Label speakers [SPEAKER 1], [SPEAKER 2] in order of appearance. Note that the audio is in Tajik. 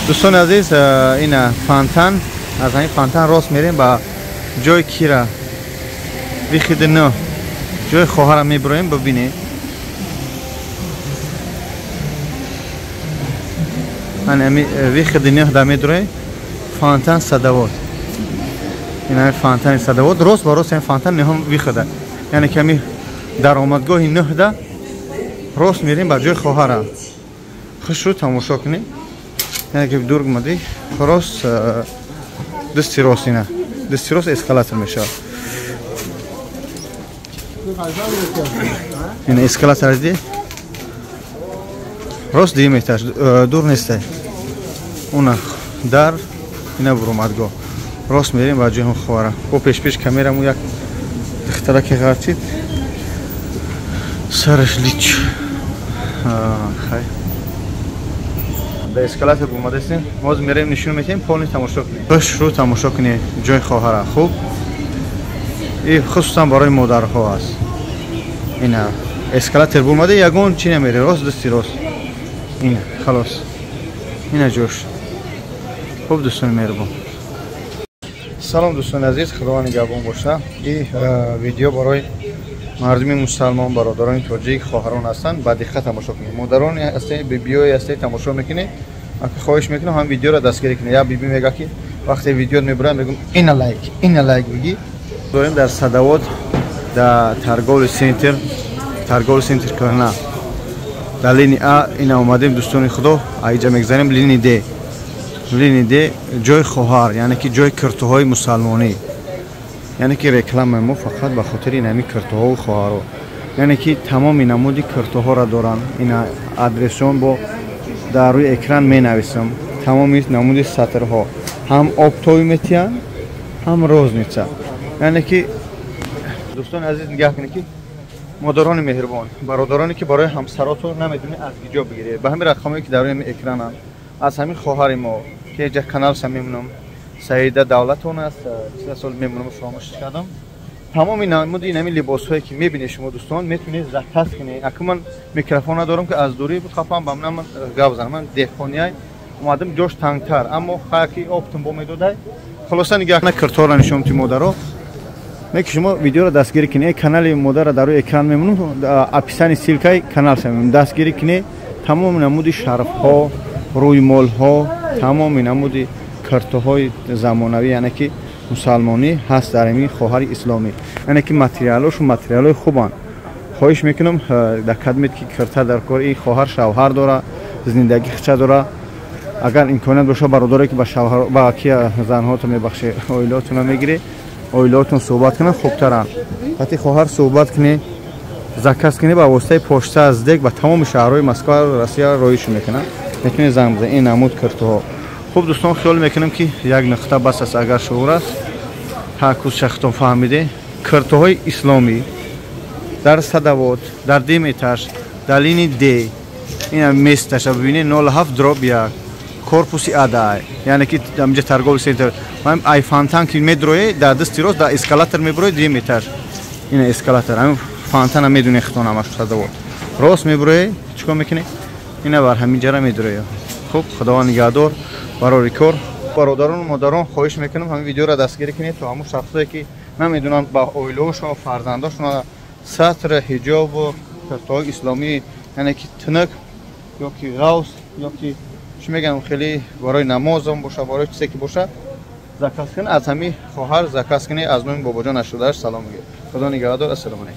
[SPEAKER 1] Дӯстони азиз, ина фонтан, аз ҳамин фонтан рост мерем ба ҷои кира выходи 9, ҷои хоҳарам мебироем, бибинед. Выходи 9 да медроем, фонтан Садовод. Ин ҳамин фонтани Садовод, рост ба рост ҳамин фонтан неҳум выхода, яъне ки ҳамин даромадгоҳи 9 да рост мерем ба ҷои хоҳара. Хушрӯ тамошо кунед, яъне ки дур омадӣ, рост дасти рост, ина дасти рост эскалатор мешавад. Ина эскалатор ди, рост дуюм этаж, дур нестай. Уна дар ина буромадгоҳ, рост мерем ба ҷои хоҳара. Бо пешпеш камераму як духтараке ғарчид, сараш лич. Хай, ба эскалатор омадастем, ҳозир мерем, нишон метиҳем, полный тамошо кунем. Хушрӯ тамошо кунед ҷои хоҳара. Хуб, и хусусан барои модарҳо аст. Ина эскалатор бумада, ягон чи намере, рост дасти рост, ина халос, ина ҷош. Хуб, дӯстони меҳрубон, салом, дӯстони азиз, худованд нигаҳбон боша. И видео барои мардуми мусалмон, бародарони тоҷик, хоҳарон ҳастанд, ба диққат тамошо кунед. Модарони ҳастед, бибиёе ҳастед, тамошо мекунед, хоҳиш мекунам ҳам видеоро дастгирӣ кунед. Як биби мега ки вақте видео мебурам, мегум ина лайк, ина лайк бигӣ. Дорем дар Садовод, дар торговый центр, торговый центр кӯҳна, дар линии А ина омадем, дӯстони худо. Аиҷа мегзарем линии Д, линии Д ҷои хоҳар, яъне ки ҷои киртуҳои мусалмонӣ, яъне ки рекламаи мо фақат ба хотири инами киртуҳову хоҳаро, яъне ки тамоми намуди киртуҳоро доранд. Ина адресшон бо дар рӯи экран менависам. Тамоми намуди сатрҳо ҳам оптовый метиҳанд, ҳам розница. Яъне ки дӯстони азиз, нигаҳ кунед ки модарони меҳрубон, бародароне ки барои ҳамсаротон намедонед аз киҷо бигиред, ба ҳамин рақамое ки дар рӯи экрананд, аз ҳамин хоҳари мо ки ҷа каналша мемонам, Саида Давлатон аст, чида сол мемонам, фаромӯш кардам. Тамоми намуди инами либосҳое ки мебинед шумо, дӯстон, метавонед заказ кунед. Аку ман микрофон надорам ки аз дурӣ қапам ба ман гап занам, ман деҳқониай омадам, ҷош тангтар, аммо хаяки оптум бо медодай. Хулоса, нигаҳ на кирторро нишон ти модаро не ки шумо видеоро дастгирӣ кунед. Канали модарро дар рӯи экран мемонам, описание ссылкаи каналша мемонам, дастгирӣ кунед. Тамоми намуди шарфҳо, рӯймолҳо, тамоми намуди киртуҳои замонавӣ, яъне ки мусалмонӣ ҳаст дар ҳамин хоҳари исломӣ, яъне ки материалошон материалҳои хубанд. Хоҳиш мекунам, дар кадмед ки кирта дар кор, ин хоҳар шавҳар дора, зиндагӣ хича дора. Агар имконият боша, бародаре ки ба шавҳар ба ки занҳотон, мебахшед, оилаотонро мегиред, оилаотон суҳбат кунанд, хубтаранд. Вақти хоҳар суҳбат кунед, заказ кунед, ба воситаи почта аз СДЭК ба тамоми шаҳрҳои Москва, Россия роҳишон мекунанд, метавонед занг бизанед. Ин намуд киртуҳо. Хуб, дӯстон, хиёл мекунам ки як нуқта бас аст, агар шуур аст, ҳар кӯзшахтон фаҳмиде. Киртуҳои исломӣ дар Садовод, дар дим этаж, дар линии Д, ина месташа бибинед, 07/1, корпуси Адай, яъне ки амҷа торговый центр ай фонтан ки медроe, дар дасти рост дар эскалатор мебурои, дуюм этаж, ина эскалатор, ҳамин фонтана медонед хитон ҳамаш. Садовод рост мебуроe, чӣ кор мекунед, ина бар ҳамин ҷара медроe. Хуб, худованд нигаҳдор, барори кор. Бародарону модарон, хоҳиш мекунам ҳамин видеоро дастгирӣ кунед, то ҳамун шахсое ки намедонанд ба оилаошон, фарзандошон сатр, ҳиҷобу киртоҳои исломӣ, яъне ки тинак ё ки ғавс ё ки чӣ мегӯям, хеле барои намозам боша, барои чизе ки боша, заказ кунед, аз ҳамин хоҳар заказ кунед. Аз номи Бобоҷон Ашудааш салом мегӯяд. Худо нигаҳдор, ассалому алайкум.